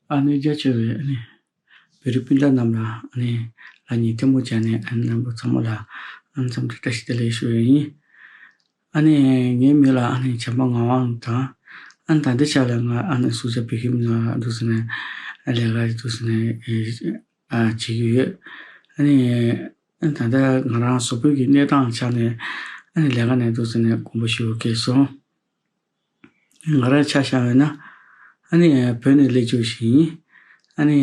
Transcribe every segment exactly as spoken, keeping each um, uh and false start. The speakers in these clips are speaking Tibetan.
ཨ་ནི་རྒྱ་ཆེ་བའི་ཨ་ནི་བོད་རིགས་སྤུན་ཟླ་རྣམས་ལ་ཨ་ནི་ལག་གཉིས་ཐལ་མོ་སྦྱར་ནས་ཨ་ནི་རྣམ་པ་ཚང་མ་ལ་ཨ་ནི་འཚམས་འདྲི་བཀྲ་ཤིས་བདེ་ལེགས་ཞུ་ཡས་ཡིན། ཨ་ནི་ངའི་མིང་ལ་ཨ་ནི་བྱམས་པ་ངག་དབང་དང་། ཨ་ནི་ད་ལྟའི་ཆ་ལ་ང་ཨ་ནི་སུ་ཇཱ་བོད་ཁྱིམ་ནང་འདུག་ཟེར་ནས་ལས་ཀ་འདུག་ཟེར་ནས་ཨེ་ཨ་བྱེད་ཀྱི་ཡོད། ཨ་ནི་ཨ་ནི་ད་ལྟ་ང་རང་བཟོ་པོའི་གི་གནས་སྟངས་ཆ་ནས་ཨ་ནི་ལས་ཀ་ནས་འདུག་ཟེར་ནས་དགོངས་པ་ཞུ་དགོས་སོང་། ང་རང་ཆ་བཞག་པ་ཡིན་ན། ཨ་ནི་བོད་ནས་སླེབས་བཅུག་ཞིག་ཡིན། ཨ་ནི་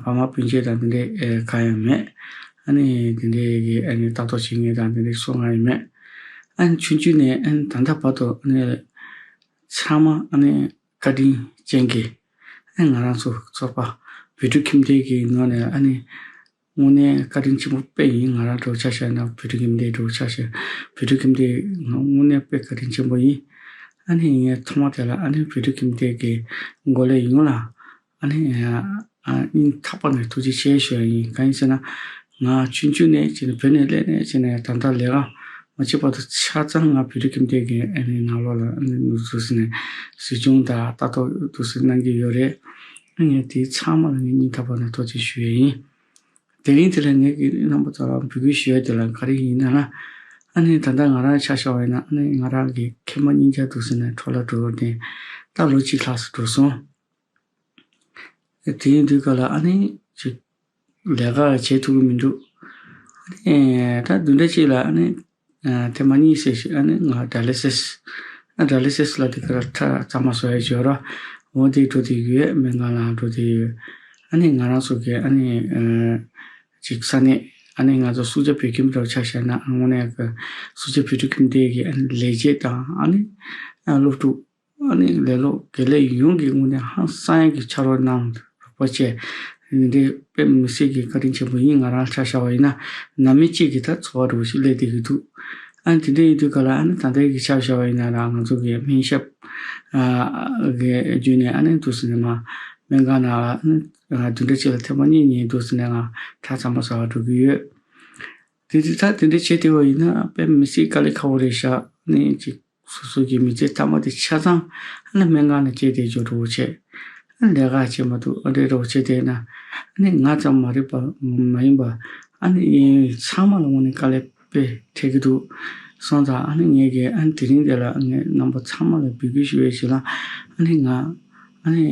ཕ་མ་སྤུན་མཆེད་དང་དེ་འདྲའི་གང་ཡང་མེད། ཨ་ནི་དེ་འདྲའི་གི་ཨ་ནི་ལྟ་རྟོག་བྱེད་མཁན་དང་དེ་འདྲའི་སུ་གང་ཡང་མེད། ཨ་ནི་ཆུང་ཆུང་ནས་ཨ་ནི་ད་ལྟ་བར་དུ་ཨ་ནི་ཚང་མ་ཨ་ནི་བཀའ་དྲིན་ཅན་གྱི་ཨ་ནི་ང་རང་ཚོ་ཚོགས་པ་བོད་ཕྲུག་ཁྱིམ་སྡེ་གི་ངོས་ནས་ཨ་ནི། དངོས་གནས་བཀའ་དྲིན་ཆེན་པོ་དཔེ་ཡིན། ང་རང་འདྲ་བོ་ཆ་བཞག་ན་བོད་ཕྲུག་ཁྱིམ་སྡེ་འདྲ་བོ་ཆ་བཞག་བོད་ཕྲུག་ཁྱིམ་སྡེ་ང་དངོས་གནས་དཔེ་བཀའ་དྲིན་ཆེན་པོ་ཡིན། ཨ་ནི་ངས་ཐོག་མ་དེ་ལ་ཨ་ནི་བོད་ཕྲུག་ཁྱིམ་སྡེ་གི་འགོ་ལས་ཡོངས་ལ་ཨ་ནི་ཨ་སྙིང་ཐག་པ་ནས་ཐུགས་རྗེ་ཆེ་ཞུ་ཡ་ཡིན། གང་ཡིན་ཟེར་ན་ང་ཆུང་ཆུང་ནས་བྱས་ནས་བོད་ནས་སླེབས་ནས་བྱས་ནས་ད་ལྟ་ལས་ཀ་མ་བྱས་བར་དུ་ཆ་ཚང་ང་བོད་ཕྲུག་ཁྱིམ་སྡེ་གི་ཨ་ནི་ནང་ལོགས་ལ་ཨ་ནི་འདུག་ཟེར་ནས་གཟིགས་སྐྱོང་དང་ལྟ་རྟོག་འདུག་ཟེར་གནང་གི་ཡོད་རེད། ངས་དེའི་ཚང་མ་ལ་ངས་སྙིང་ཐག་པ་ནས་ཐུགས་རྗེ་ཆེ་ཞུ་ཡས་ཡིན། དེ་རིང་དེ་ལ་ངས་ཀྱི་རྣམ་པ་ཚོ་ལ་འབོད་སྐུལ་ཞུ་ཡས་དེ་ལ་ག་རེ་ཡིན་ན་ལ། ཨ་ནི་ད་ལྟ་ང་རང་ཆ་བཞག་པ་ཡིན་ན་ཨ་ནི་ང་རང་གི་མཁལ་མ་སྙིང་རྗེ་འདུག་ཟེར་ནས་འཕྲོ་བརླག་འགྲོ་བར་བརྟེན་ད་ལོ་གཅིག་ལྷག་ཙམ་འགྲོ་སོང་། དེ་ཡིན་དུས་ག་ལ་ཨ་ནི་ཅིག་ལས་ཀ་བྱེད་ཐུབ་ཀྱི་མི་འདུག་ཨ་ནི་ད་བདུན་ཕྲག་གཅིག་ལ་ཨ་ནི་ཨ་ཐེངས་མ་གཉིས་ཙམ་ཞིག་ཨ་ནི་ང་ཌ་ཡ་ལི་སིས། ཨ་ཌ་ཡ་ལི་སིས་ལ་དེ་ག་ལ་ཁྲག་གཙང་མ་བཟོ་ཡ་ཅིག་ཡོད་ར། འོ་དེ་འགྲོ་དེ་ཡོད། སྨན་ཁང་ལ་འགྲོ་དེ་ཡོད། ཨ་ནི་ང་རང་ཚོ་གི་ཨ་ནི་ཨ་ཅིག་ས་གནས་ཨ་ནི་ང་ཚོ་སུ་ཇཱ་བོད་ཁྱིམ་འདྲ་བོ་ཆ་བཞག་ན་དངོས་གནས་ཀྱི་སུ་ཇཱ་བོད་ཕྲུག་ཁྱིམ་སྡེ་གི་ཨ་ནི་ལས་བྱེད་དང་ཨ་ནི་ཨ་སློབ་ཕྲུག་ཨ་ནི་ལས་སློབ་དགེ་ལས་ཡོངས་ཀྱི་ངོས་ནས་ཧང་སང་ཡག་གི་ཕྱག་རོགས་གནང་རོགས་པ་བྱས། འདི་དཔེ་མི་སྲིད་ཀྱི་བཀའ་དྲིན་ཆེན་པོ་ཡིན། ང་རང་ཆ་བཞག་པ་ཡིན་ན་ནང་མི་གཅིག་གི་ད་འཚོ་བ་འདྲ་བོ་ཞིག་སླེབས་བསྡད་ཀྱི་འདུག་ཨ་ནི་དེ་འདྲ་ཡིན་དུས་ག་ལ་ཨ་ནི་ད་ལྟའི་གི་ཆ་བཞག་པ་ཡིན་ན་ར་ང་ཚོ་གི་སྨན་ཞབས་ཨ་གི་བརྒྱུད་ནས་ཨ་ནི་འདུག་ཟེར་ནས་མ་སྨན་ཁང་ནང་ལ་ཨ་ནི་བདུན་ཕྲག་གཅིག་ལ་ཐེངས་མ་གཉིས་གཉིས་འདུག་ཟེར་ནས་ང་ཁྲག་གཙང་མ་ཟ་བར་འགྲོ་གི་ཡོད། དེ་དུས་ད་དེ་འདྲ་བྱེད་བསྡད་པ་ཡིན་ན་དཔེ་མི་སྲིད་དཀའ་ལས་ཁག་པོ་རེད་ཤག་ཨ་ནི་ཅིག་སོ་སོ་གི་མི་ཚེ་མཐའ་མ་དེ་ཆ་ཚང་ཨ་ནི་སྨན་ཁང་ལ་སྐྱེལ་བསྡད་འཇོག་འགྲོ་བོ་བྱས། ཨ་ནི་ལས་ཀ་བྱེད་མ་ཐུབ་ཨ་འདྲའི་འདྲ་བོ་བྱས་བསྡད་ན་ཨ་ནི་ང་ཙམ་མ་རེད་པ་མ་ཡིན་པ་ཨ་ནི་ཚང་མ་ལ་དངོས་གནས་དཀའ་ལས་དཔེ་འཕྲད་ཀྱི་འདུག་སོང་ཙང་ཨ་ནི་ངས་ཀྱི་ཨ་ནི་དེ་རིང་དེ་ལ་ངས་རྣམ་པ་ཚང་མ་ལ་འབོད་སྐུལ་ཞུ་བའི་ཞིག་ལ་ཨ་ནི་ང་ཨ་ནི་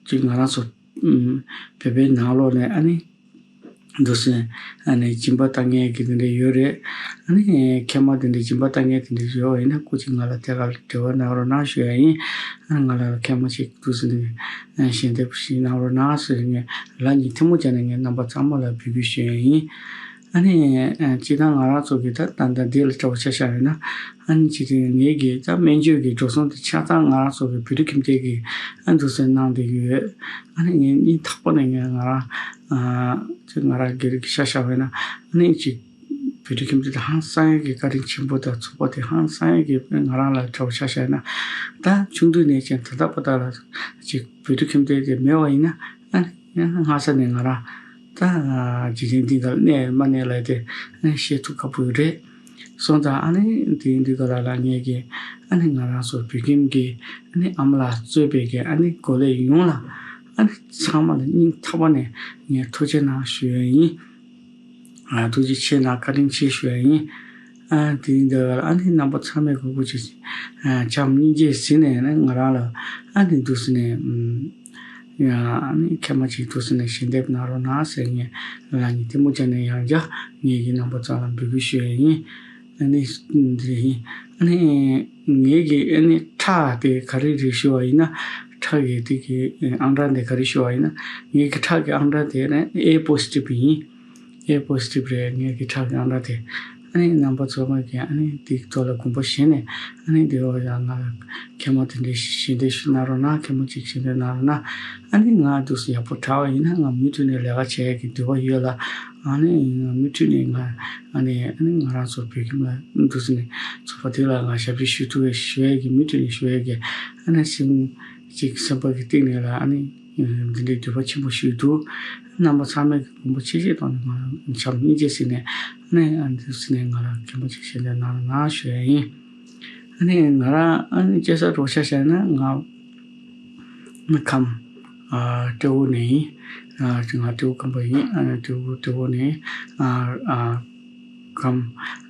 ཅིག་ང་རང་ཚོ་ཨུམ་བོད་པའི་ནང་ལོགས་ནས་ཨ་ནི་འདུག་སེ་ཨ་ནི་སྦྱིན་པ་བཏང་མཁན་གྱི་དེ་འདྲ་ཡོད་རེད། ཨ་ནི་མཁལ་མ་དེ་འདྲ་སྦྱིན་པ་བཏང་མཁན་དེ་འདྲ་ཡོད་པ་ཡིན་ན་སྐུ་མཁྱེན་ང་ལ་ཐད་ཀར་འབྲེལ་བ་གནང་རོགས་གནང་ཞུ་ཡ་ཡིན། ཨ་ནི་ང་ལ་མཁལ་མ་ཞིག་འདུག་སེ་འདི་ཞལ་འདེབས་ཞིག་གནང་རོགས་གནང་ཟེར་ངས་ལག་གཉིས་ཐལ་མོ་སྦྱར་ནས་ངས་རྣམ་པ་ཚང་མ་ལ་འབོད་སྐུལ་ཞུ་ཡ་ཡིན། ཨ་ནི་ཨ་སྤྱིར་བཏང་ང་རང་ཚོ་གི་ད་ད་ལྟ་འདི་ལ་འདྲ་བོ་ཆ་བཞག་ཡོད་ན་ཨ་ནི་སྤྱིར་བཏང་ངེད་ཀྱི་ད་སྨན་བཅོས་ཀྱི་འགྲོ་སོང་དེ་ཆ་ཚང་ང་རང་ཚོ་གི་བོད་ཕྲུག་ཁྱིམ་སྡེ་གི་ཨ་འདུག་སེ་གནང་བསྡད་ཀྱི་ཡོད། ཨ་ནི་ངས་སྙིང་ཐག་པ་ནས་ངས་ང་རང་ཨ་ཅིག་ང་རང་སྒེར་གྱི་ཆ་བཞག་པ་ཡིན་ན་ཨ་ནི་ཅིག་བོད་ཕྲུག་ཁྱིམ་སྡེ་དེ་ཧང་སང་ཡག་གི་བཀའ་དྲིན་ཆེན་པོ་དང་ཚོགས་པ་དེ་ཧང་སང་ཡག་གི་ང་རང་ལ་འདྲ་བོ་ཆ་བཞག་ན་ད་ཆུང་དུས་ནས་ཀྱང་ད་ལྟ་བར་དག་ལ་ཅིག་བོད་ཕྲུག་ཁྱིམ་སྡེ་དེ་མེད་པ་ཡིན་ན་ཨ་ནི་སྔ་ས་ནས་ང་རང་ད་འཇིག་རྟེན་འདི་གར་གནས་མ་གནས་ལ་དེ་ཨ་ནི་ཤེས་ཐུབ་ཁག་པོ་རེད། སོང་ཙང་ཨ་ནི་དེ་འདི་ག་ལ་ལ་ངས་ཀྱི་ཨ་ནི་ང་རང་ཚོ་བོད་ཁྱིམ་གྱི་ཨ་ནི་ཨ་མ་ལགས་གཙོས་པའི་གི་ཨ་ནི་འགོ་ལས་ཡོངས་ལ་ཨ་ནི་ཚང་མ་ལ་སྙིང་ཐག་པ་ནས་ངས་ཐུགས་རྗེ་གནང་ཞུ་ཡ་ཡིན། ཨ་ཐུགས་རྗེ་ཆེ་གནང་བཀའ་དྲིན་ཆེ་ཞུ་ཡ་ཡིན། ཨ་དེ་འདི་ག་ལ་ཨ་ནི་རྣམ་པ་ཚང་མས་གུས་བཀུར་ཆེ་ཨ་བྱམས་སྙིང་རྗེ་ཟིན་ནས་ཨ་ནི་ང་རང་ལ་ཨ་ནི་འདུག་ཟེར་ནས་ཨུམ། ཡང་ཨ་ནི་མཁལ་མ་ཅིག་འདུག་ཟེར་ནས་ཞལ་འདེབས་གནང་རོགས་གནང་ཟེར་ངས་ལག་གཉིས་ཐལ་མོ་སྦྱར་ནས་ཡང་བསྐྱར་ངེད་ཀྱི་རྣམ་པ་ཚོ་ལ་འབོད་སྐུལ་ཞུ་ཡ་ཡིན། ཨ་ནི་འདི་ཡིན། ཨ་ནི་ངེད་ཀྱི་ཨ་ནི་ཁྲག་དེ་ག་རེ་རེད་ཞུ་བ་ཡིན་ན་ཁྲག་གི་དེ་གི་ཨང་གྲངས་དེ་ག་རེ་ཞུ་བ་ཡིན་ན་ངེད་ཀྱི་ཁྲག་གི་ཨང་གྲངས་དེ་ཨེ་པོ་སི་ཊིབ་ཡིན། ཨེ་པོ་སི་ཊིབ་རེད། ངེད་ཀྱི་ཁྲག་གི་ཨང་གྲངས་དེ། ཨ་ནི་རྣམ་པ་ཚོ་མ་གིས་ཨ་ནི་དེའི་ཐོག་ལ་དགོངས་པ་བཞེས་ནས་ཨ་ནི་དེ་འོ་ཡང་ང་མཁལ་མ་དེ་འདྲའི་ཞལ་འདེབས་ཞུ་གནང་རོགས་གནང་། མཁལ་མ་ཅིག་ཞལ་འདེབས་གནང་རོགས་གནང་། ཨ་ནི་ང་འདུག་སེ་ཡག་པོ་དྲག་པ་ཡིན་ན་ང་མུ་མཐུད་ནས་ལས་ཀ་བྱེད་ཡག་གི་འདོད་པ་ཡོད་ལ། ཨ་ནི་ང་མུ་མཐུད་ནས་ང་ཨ་ནི་ཨ་ནི་ང་རང་ཚོ་བོད་ཁྱིམ་ལ་འདུག་སེ་ནས་ཚོགས་པ་དེ་ལ་ང་ཞབས་ཕྱི་ཞུ་ཐུབ་པའི་ཞུ་ཡག་གི་མུ་མཐུད་ནས་ཞུ་ཡག་གི་ཨ་ནི་སེམས་ཅིག་སེམས་པ་གི་གཏིང་ནས་ལ་ཨ་ནི། འདི་འདྲའི་འདོད་པ་ཆེན་པོ་ཞིག་འདུག་རྣམ་པ་ཚང་མས་དགོངས་པ་ཆེ་ཆེ་བཏང་ནས་ང་རང་བྱམས་སྙིང་རྗེ་ཟེར་ནས་ཨ་ནི་ཨ་འདི་ཟེར་ནས་ང་རང་མཁལ་མ་ཅིག་ཞལ་འདེབས་གནང་རོགས་གནང་ཞུ་ཡ་ཡིན། ཨ་ནི་ང་རང་ཨ་ནི་སྐྱེ་ས་འདྲ་བོ་ཆ་བཞག་ན་ང་ཁམས་ ཨ་སྤྲེའུ་ནས་ཡིན། ཨ་ང་སྤྲེའུ་ཁམས་པ་ཡིན། ཨ་ནི་སྤྲེའུ་སྤྲེའུ་ནས་ཨ་ཨ་ཁམས་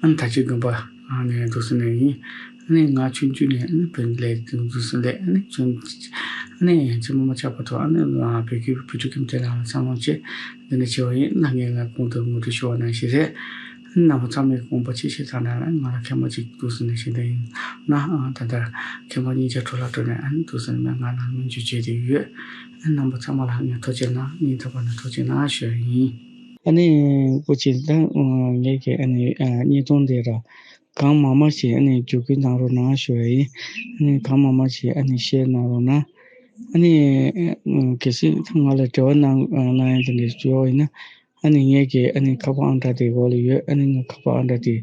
ཨ་ནི་ད་ཅི་དགོན་པ་ཨ་ནི་འདུག་སེ་ནས་ཡིན། ཨ་ནི་ང་ཆུང་ཆུང་ནས་ཨ་ནི་བོད་ལས་འདུག་སེ་ལས་ཨ་ནི་ཆུང་ཨ་ནི་ཆུང་མ་མ་ཆགས་པ་ཐོག་ཨ་ནི་བོད་ཀྱི་བོད་ཕྲུག་ཁྱིམ་སྡེ་ནང་ལ་འཚར་ལོངས་བྱས། འདི་ནས་བྱས་པ་ཡིན་ན་ངས་ང་གོང་དུ་ངོ་སྤྲོད་ཞུ་བ་ནང་བཞིན་རེད། རྣམ་པ་ཚང་མས་དགོངས་པ་ཆེ་བཞེས་གནང་ན་ང་ལ་མཁལ་མ་གཅིག་འདུག་སེ་ནས་བྱས་ཏེ་ཡིན་ན་ཨ་ད་ལྟ་མཁལ་མ་གཉིས་ཆ་འཕྲོ་བརླག་འགྲོ་ནས་ཨ་ནི་འདུག་སེ་ནས་ང་ལ་སྨན་བཅོས་བྱས་ཏེ་ཡོད། རྣམ་པ་ཚང་མ་ལ་ངས་ཐུགས་རྗེ་གནང་། སྙིང་ཐག་པ་ནས་ཐུགས་རྗེ་གནང་ཞུ་ཡ་ཡིན། ཨ་ནི་སྐུ་མཁྱེན་ད་ངས་ཀྱི་ཨ་ནི་བརྙན་ཐུང་འདི་ར་གང་མང་མང་ཞིག་ཨ་ནི་བརྒྱུད་སྐུལ་གནང་རོགས་གནང་ཞུ་ཡ་ཡིན། ཨ་ནི་གང་མང་མང་ཞིག་ཨ་ནི་ཤེར་གནང་རོགས་གནང་། ཨ་ནི་གལ་སྲིད་ང་ལ་འབྲེལ་བ་གནང་གནང་ཡ་དེ་འདྲ་བྱུང་བ་ཡིན་ན། ཨ་ནི་ངས་ཀྱི་ཨ་ནི་ཁ་པར་ཨང་གྲངས་དེ་འོག་ལ་ཡོད། ཨ་ནི་ངའི་ཁ་པར་ཨང་གྲངས་དེ་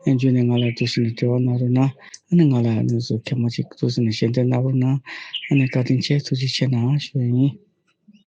བརྒྱུད་ནས་ང་ལ་འདུག་སེ་ནས་འབྲེལ་བ་གནང་རོགས་གནང་། ཨ་ནི་ང་ལ་ཨ་ནི་སུ་མཁལ་མ་གཅིག་འདུག་སེ་ནས་ཞལ་འདེབས་གནང་རོགས་གནང་། ཨ་ནི་བཀའ་དྲིན་ཆེ། ཐུགས་རྗེ་ཆེ་གནང་ཞུ་ཡ་ཡིན།